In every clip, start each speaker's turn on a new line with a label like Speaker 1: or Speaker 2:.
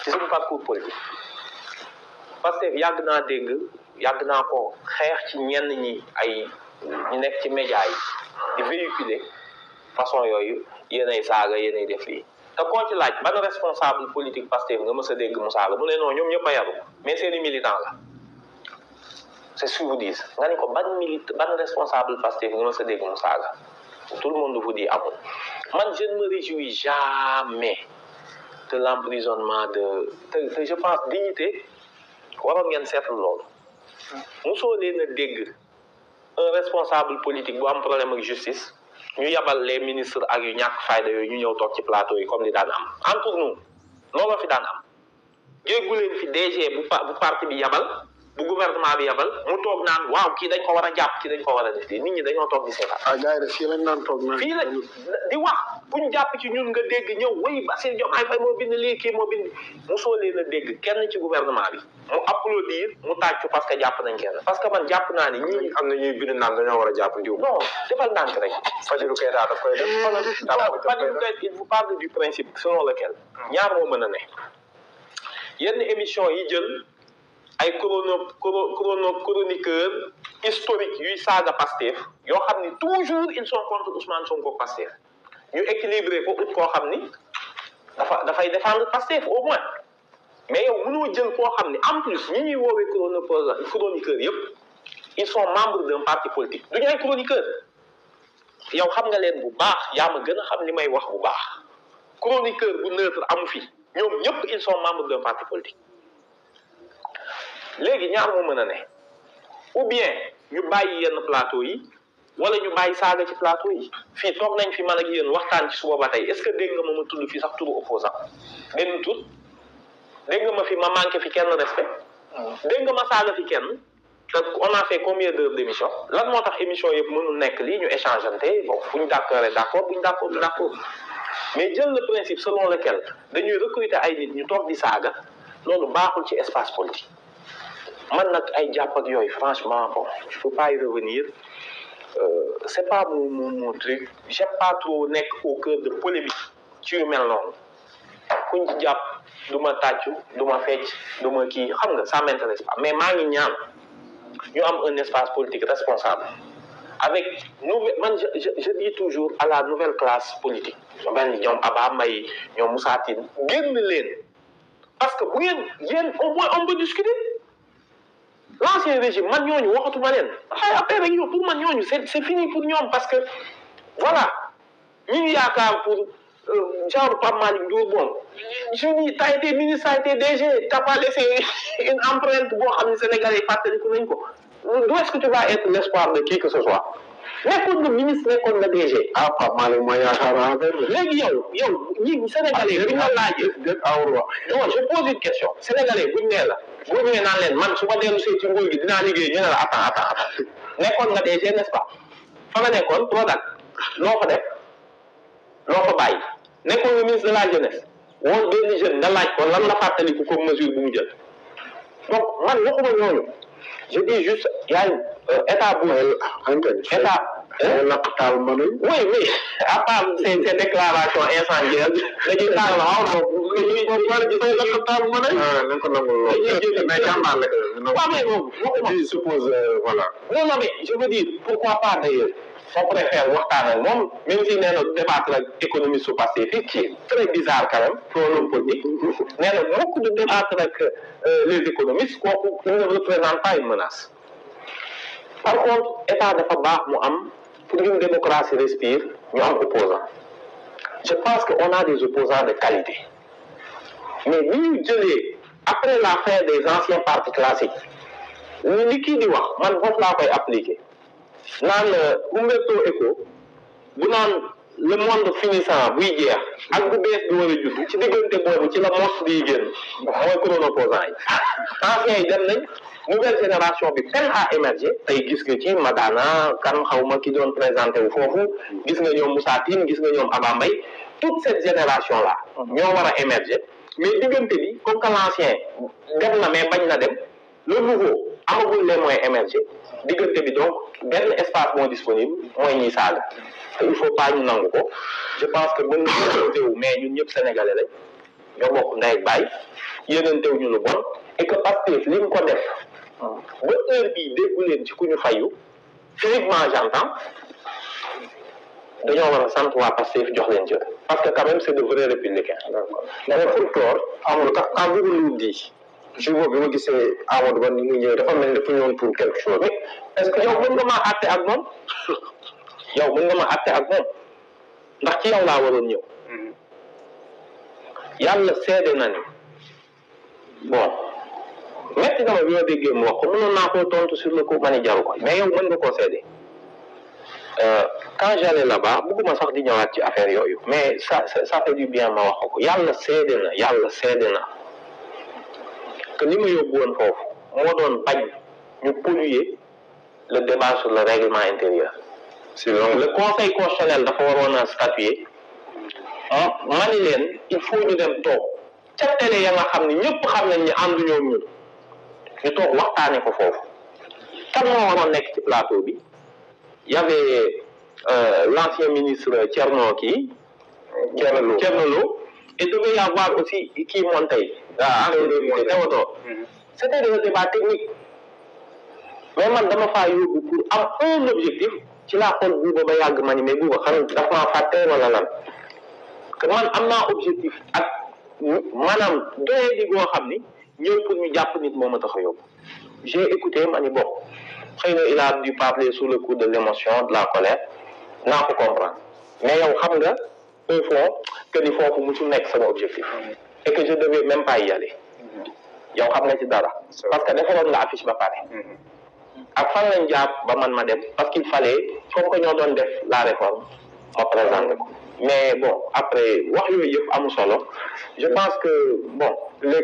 Speaker 1: ci suñu parcours politique parce que yàgg naa ko xeex ci ñenn ñi ay ñu nekk ci média yi di véhiculer façon yooyu yéenay saaga yéenay def lii te koo ci laaj ban responsable politique Pastef nga mës a dégg mu saaga mu ne non ñoom ñëpp a yaru mais seeni militant la c'est ce qu'ils vous disent nga ne ko ban responsable Pastef nga mës a dégg mu saaga tout le monde vous dit amul man je ne me réjouis jamais de l'emprisonnement te je pense dignité waroon ngeen seetlu loolu mosoo leen a dégg un responsable politique bu am problème ak justice ñu yabal les ministres ak yu ñàkk fayda yooyu ñu ñëw toog ci plateau yi comme li daan am entre nous looloo fi daan am déggu leen fi DG bu parti bi yabal bu gouvernement bi yabal mu toog naan waaw kii dañ ko war a jàpp kii dañ ko war a def nit ñi dañoo toog di seetaan.
Speaker 2: ah gars yi de fii lañ naan toog naan.
Speaker 1: fii la di wax bu ñu jàpp ci ñun nga dégg ñëw way Bassirou Diomaye Faye moo bind lii kii moo bind mosoo leen a dégg kenn ci gouvernement bi mu applaudir mu tàccu parce que jàpp nañ kenn parce que man jàpp naa ni ñii am na ñuy bind naan dañoo war a jàpp ndiw. non defal ndànk rek. Fadilou Keita daf koy def. Fadilou Keita il vous parle du principe selon lequel ñaar moo mën a ne yenn émission yi jël. ay chroniqueur historique yuy saaga Pastef yoo xam ni toujours ils sont contre Ousmane Sonko Pastef ñu équilibré ko ut koo xam ni dafay défendre Pastef au moins mais yow mënoo jël koo xam ni en plus ñi ñuy woowee chroniqueur yëpp ils sont membres d'un parti politique du ñu ay chroniqueur yow xam nga leen bu baax yaa ma gën a xam li may wax bu baax chroniqueur bu neutre amu fi ñoom ñëpp ils sont membres d'un parti politique léegi ñaar moo mën a ne ou bien ñu bàyyi yenn plateau yi wala ñu bàyyi saaga ci plateau yi fii toog nañ fi man ak yéen waxtaan ci suba ba tey est-ce que dégg nga ma tudd fii sax turu opposant benn tur dégg nga ma fi ma manqué fi kenn respect dégg nga ma saaga fi kenn te on a fait combien d'heures d'émission lan moo tax émission yëpp mënul nekk lii ñu échangeante bon fu ñu d'accord bu ñu d'accord mais jël le principe selon lequel dañuy recruter ay nit ñu toog di saaga loolu baaxul ci espace politique man nag ay jàpp ak yooyu franchement bon je peux pas y revenir c'est pas mon truc j'aime pas trop nekk au cœur de polémique ci yu mel noonu kuñ ci jàpp du ma tàccu du ma fecc du ma kii xam nga ça m'intéresse pas mais maa ngi ñaan ñu am un espace politique responsable avec man je dis toujours à la nouvelle classe politique mel ni ñoom Abba Mbaye ñoom Moussa Tine génn leen parce que bu ngeen yéen au moins on peut discuter l'ancien régime man ñooñu waxatuma leen ay affaire rek yow pour man ñooñu c'est fini pour ñoom parce que voilà ñu ngi yaakaar pour genre Pape Malick Ndour bon je dis t'as été ministre t'as été DG t'as pas laissé une empreinte boo xam ne Sénégalais yi fàttaliku nañ ko d'où est-ce que tu vas être l'espoir de qui que ce soit nekkoon nga ministre nekkoon nga DG.
Speaker 2: ah Pape Malick mooy yaakaar naa
Speaker 1: léegi yow ñi Sénégalais buñ la laajee. non je pose une question Sénégalais buñ nee la boo ñëwee naan leen man su ma dellu see ci nguur gi dinaa liggéey ñu ne la attends nekkoon nga DG n'est-ce pas fa nga nekkoon Prodac loo fa def loo fa bàyyi nekkoon nga ministre de la jeunesse woon benn jeune nga laaj ko lan la fàttaliku comme mesure bu mu jël donc man waxuma ñooñu je dis juste y a état bu état
Speaker 2: taal mënuñ
Speaker 1: oui mais à part ces déclarations incendiaires dañuy taal waaw dañuy taal mënuñ
Speaker 2: nañ ko nangul lool mais jàmbaar la
Speaker 1: waaw mais moom
Speaker 2: je suppose voilà
Speaker 1: non mais je veux dire pourquoi pas d'ailleurs on préfère waxtaan ak moom même si nee na débattre ak économie su passé fii qui est très bizarre quand même pour l'homme politique nee na beaucoup de débattre ak les économistes kooku il ne représente pas une menace par contre état dafa baax mu am pour une démocratie respire ñu am opposant je pense que on a des opposants de qualité mais ni ñu jëlee après la fin des anciens partis classiques li kii di wax man foofu laa koy appliquer naan Umberto Eco bu naan le monde finissant buy jeex ak bu bees bi war a judd ci diggante boobu ci la mos di génn mooy chronoposant yi anciens yi dem nañ nouvelle génération bi peine à émerger tey gis nga ci Madana kan xawma ki doon présenté wu foofu gis nga ñoom Moussa Tine gis nga ñoom Abba Mbaye toute cette génération là ñoo war a émerger mais diggante bi comme que l'ancien dem na mais bañ na dem le nouveau amagul les moyens émerger diggante bi donc benn espace moo disponible mooy ñiy saaga te il faut pas ñu nangu ko je pense que mën na wu mais ñun ñëpp sénégalais lañ ñoo bokk ndey ak baay yéenantewuñu lu bon et que Pastef li mu ko def ba heure bii déggu leen ci ku ñu fayu physiquement j'entends dañoo war a sant waa Pastef jox leen jël parce que quand même c'est de vrais républicains.
Speaker 2: mais pour toor Amadou tax en vous lu di jour bi ma gisee Amadou Ba ni mu ñëw dafa mel ni dafa ñëwoon pour quelque chose.
Speaker 1: mais est-ce que yow mën nga maa àtte ak moom yow mën nga ma àtte ak moom ndax ci yow laa waroon ñëw yàlla seede na ni bon metti na ma bi ma déggee mu wax ko mënoon naa koo tontu sur le coup ma ni jaru ko mais yow mën nga koo seede quand j'allais là-bas bëgguma sax di ñëwaat ci affaire yooyu mais ça fait du bien ma wax ko yàlla seede na que li ma yóbbu woon foofu moo doon bañ ñu polluer le débat sur le règlement intérieur. Le conseil constitutionnel dafa waroon a statuer ma ni leen il faut ñu dem toog ca télé ya nga xam ne ñëpp xam nañ ni ànduñoo ñun ñu toog waxtaane ko foofu kan moo waroon nekk ci plateau bi y avait l'ancien ministre Thierno Lo et devait y avoir aussi kii Montey Théodore. C'était un débat technique mais man dama faa yóbbu pour am un objectif ci laa xool buuba ba yàgg ma ni mais buuba xam dafa maa fàtte wala lan que man am naa objectif ak maanaam doye di goo xam ni ñëw pour ñu jàpp nit moo ma tax a yóbbu j'ai écouté ma ni bon xëy na il a dû parler sous le coup de l'émotion de la colère naa ko comprendre mais yow xam nga au fond que ni foofu musul nekk sama objectif et que je devais même pas y aller yow xam nga ci dara parce que defaroon nga affiche ba pare ak fan lañ jaar ba man ma dem parce qu'il fallait comme que ñoo doon def la réforme ma présenté ko mais bon après wax yooyu yëpp amu solo je pense que bon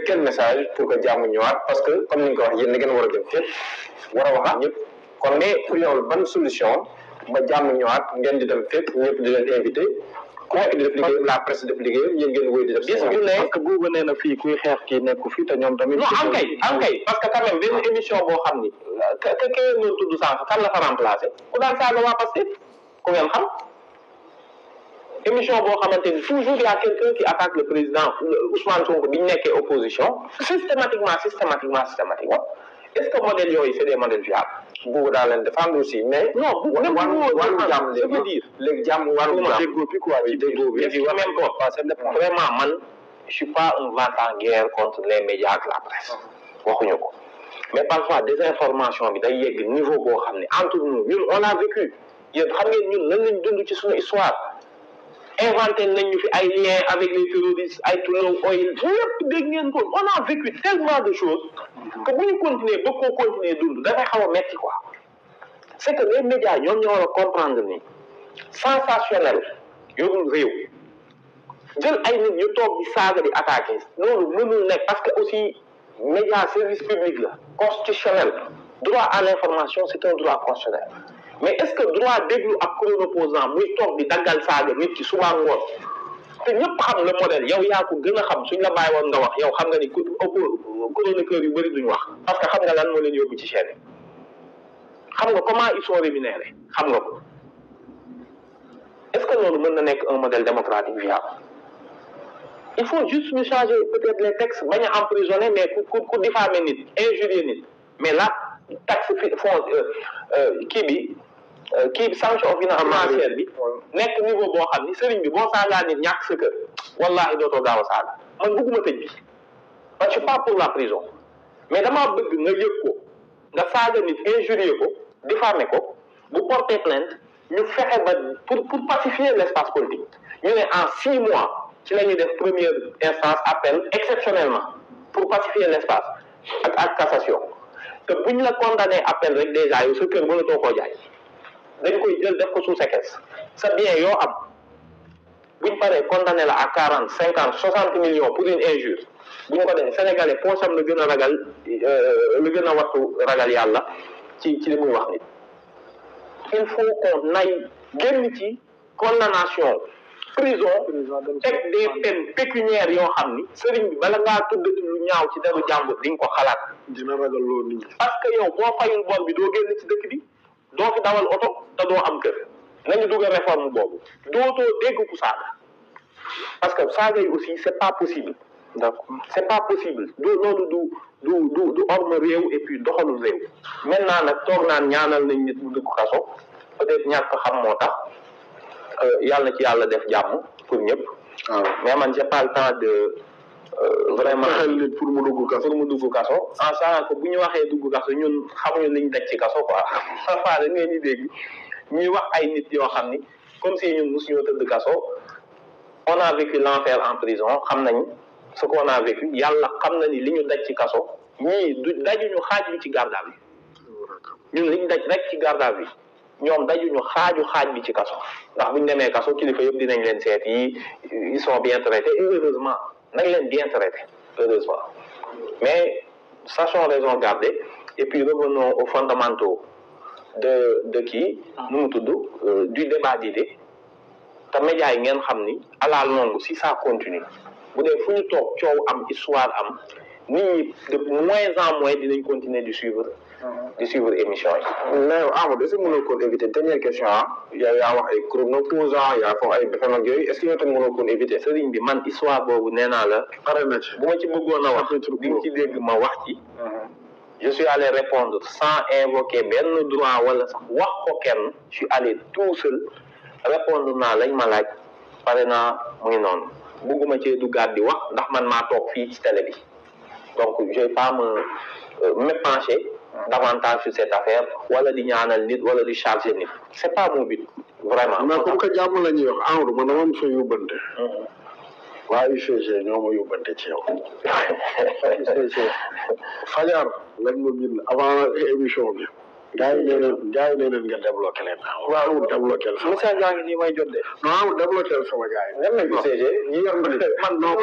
Speaker 2: quel message pour que jàmm ñëwaat parce que comme ni nga ko wax yéen da ngeen war a dem fépp war a wax ak ñëpp kon mais pour yow ban solution ba jàmm ñëwaat ngeen di dem fépp ñëpp di leen invité ku nekk di def liggéey la presse def liggéey yéen ngeen wéy di def
Speaker 1: gis ñu ne
Speaker 2: parce que buuba nee na fii kuy xeex kii nekku fii te ñoom tamit
Speaker 1: non am kay parce que quand même benn émission boo xam ni que ngeen tudd sànq kan la fa remplacé ku daan saaga waa Pastef ku ngeen xam émission boo xamante ni toujours y a quelqu'un qui attaque le président Ousmane Sonko bi ñu nekkee opposition systématiquement est-ce que modèle yooyu c'est des modèles viables
Speaker 2: buuba daa leen défendre aussi mais
Speaker 1: non
Speaker 2: wàllu jàmm
Speaker 1: je veux dire
Speaker 2: léegi jàmm wàllu jàmm
Speaker 1: déggoo bi quoi déggoo bi même pas vraiment man je suis pas un vent-en-guerre contre les médias ak la presse waxuñu ko mais parfois désinformation bi day yegg niveau boo xam ne entre nous ñun on a vécu yéen xam ngeen ñun lan lañ dund ci suñu histoire inventé nañ ñu fi ay liens avec les terroristes ay Tullow Oil yëpp dégg ngeen ko on a vécu tellement de choses que bu ñu continuer ba koo continuer dund dafay xaw a metti quoi c'est que les médias ñoom ñoo war a comprendre ni sensationnel yorul réew jël ay nit ñu toog di saaga di attaquer loolu mënul nekk parce que aussi média service public la constitutionnel droit à l'information c'est un droit constitutionnel mais est-ce que droit déglu ak chronoposant muy toog di daggal saaga nit ki suba ngoon te ñëpp xam le modèle yow yaa ko gën a xam suñ la bàyyi woon nga wax yow xam nga ni chroniqueurs yu bëri duñ wax parce que xam nga lan moo leen yóbbu ci chaîne xam nga comment ils sont rémunérés xam nga ko est-ce que loolu mën na nekk un modèle démocratique viable il faut juste ñu changer peut-être les textes bañ a emprisonner mais ku diffamer nit injurier nit mais là taxe kii bi sanction financière bi nekk niveau boo xam ni sëriñ bi boo saagaa nit ñàkk sa kër wallahi dootoo gaaw a saaga man bëgguma tëj bi parce que je suis pas pour la prison mais damaa bëgg nga yëg ko nga saaga nit injurier ko diffamer ko bu porter plainte ñu fexe ba pour pacifier l'espace politique ñu ne en 6 mois ci la ñuy def première instance appel exceptionnellement pour pacifier l'espace ak cassation te buñ la condamné appel rek déjà yow sa kër mënatoo koo jaay dañ koy jël def ko sous séquestre sa bien yoo am buñ paree condamné la à 40 50 60 millions pour une injure bu ñu ko def sénégalais poosam la gën a ragal la gën a wattu ragal yàlla ci li muy wax nit il faut qu'on aille génn ci condamnation prison teg des peines pécuniaires yoo xam ni sëriñ bi bala ngaa tuddati lu ñaaw ci deru jàmbur di nga ko xalaat
Speaker 2: dina ragal loolu nit ñi
Speaker 1: parce que yow boo fayul bor bi doo génn ci dëkk bi doo fi dawal oto te doo am kër nañu dugal réforme boobu dootoo dégg ku saaga parce que saaga yi aussi c'est pas possible d'accord c'est pas possible loolu du orme réew et puis doxalul réew maintenant nag toog naan ñaanal nañ nit mu dugg kaso peut-être ñàkk xam moo tax yàlla na ci yàlla def jàmm pour ñëpp. mais man j'ai pas le temps de vraiment
Speaker 3: xel nit pour mu dugg
Speaker 1: kaso en sachant que bu ñu waxee dugg kaso ñun xamuñu liñ daj ci kaso quoi parfois da ngeen di dégg ñuy wax ay nit yoo xam ni comme si ñun mosuñoo tëdd kaso on a vécu l'enfer en prison xam nañ ce qu'on a vécu yàlla xam na ni li ñu daj ci kaso ñii du dajuñu xaaj bi ci garde à vue ñun liñ daj rek ci garde à vue ñoom dajuñu xaaj bi ci kaso ndax buñ demee kaso kilifa yëpp dinañ leen seet yi ils sont bien traités et heureusement nañ leen bien traité heureusement mais sachons raison garder et puis revenons aux fondamentaux de kii nu mu tudd du débat d'idées te médias yi ngeen xam ni à la longue si ça continue bu dee fu ñu toog coow am histoire am nit ñi de moins en moins dinañ continuer di suivre émission yi.
Speaker 2: mais Amadou est-ce que mënoo ko éviter dernière question yaa wax ay chronoposant yaa foofu ay defar ak yooyu est-ce que yow tamit mënoo ko éviter.
Speaker 1: sëriñ bi man histoire boobu nee naa la.
Speaker 3: pare na ci
Speaker 1: bu ma ci bëggoon a wax di nga ci dégg ma wax ci. je suis allé répondre sans invoquer benn droit wala sax wax ko kenn je suis allé tout seul répondre naa lañ ma laaj pare naa muy noonu bëgguma cee duggaat di wax ndax man maa toog fii ci télé bi donc je vais pas m'épancher davantage sur cette affaire wala di ñaanal nit wala di charger nit c'est pas mon but vraiment.
Speaker 3: mais comme que jàmm la ñuy wax Amadou man dama am sa yóbbante. waa UCG ñoo ma yóbbante ci yow. UCG fajar lañ ma bind avant émission bi. gars yi nee leen nga débloqué leen. waaw débloqué la.
Speaker 1: monsieur Dia ngi nii may jot de.
Speaker 3: non débloqué la sama gars yi.
Speaker 2: ñan lañ UCG ñi yor man non